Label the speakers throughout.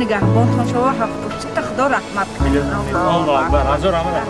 Speaker 1: Нигаҳбонтон шава, ҳафт пушта Худо раҳмат кунад.
Speaker 2: Аллоҳу акбар, ҳазор раҳмат.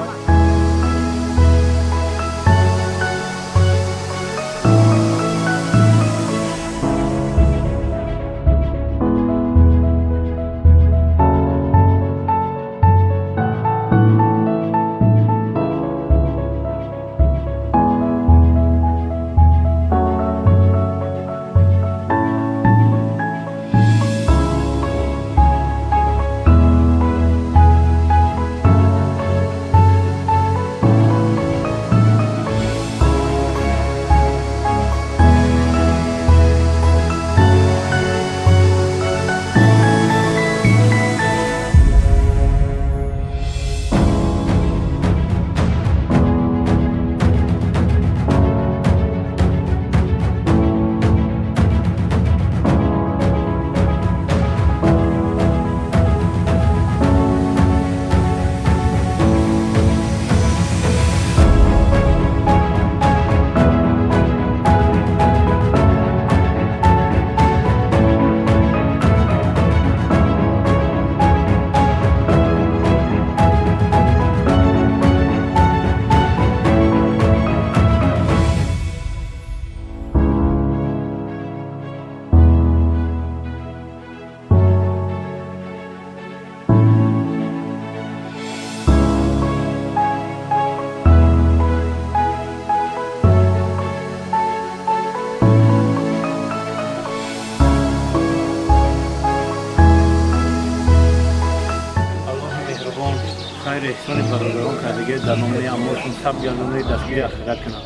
Speaker 2: Хайр эҳсони бародарон кардагӣ дар номаи аъмолшон сабт гардонаи, дастгири ахират кунад.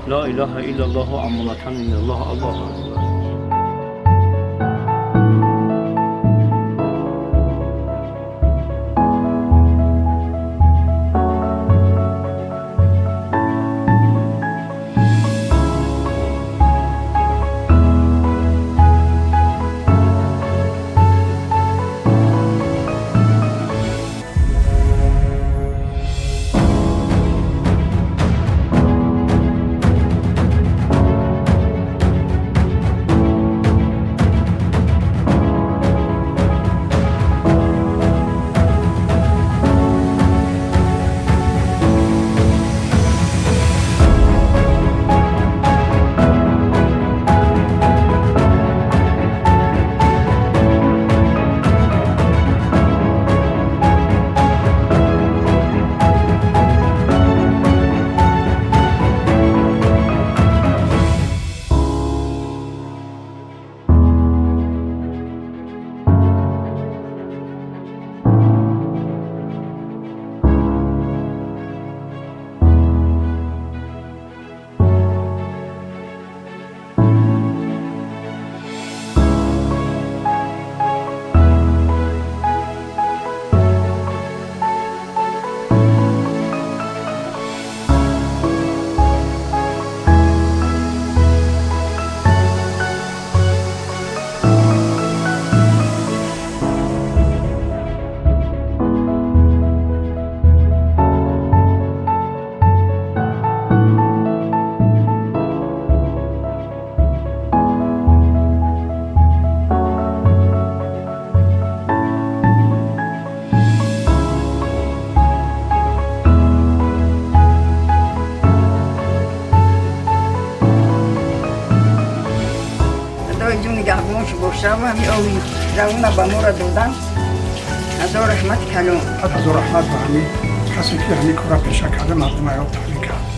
Speaker 2: Ло илоҳа иллаллоҳу, амонатан миналлоҳ. Аллоҳу акбар.
Speaker 1: Боша, ҳами ови равона ба моро додан, ҳазор раҳмати калон.
Speaker 3: Ҳазор раҳмат ба ҳамин касе, ки ҳамин кора пеша карда, мардума об таъмин кард.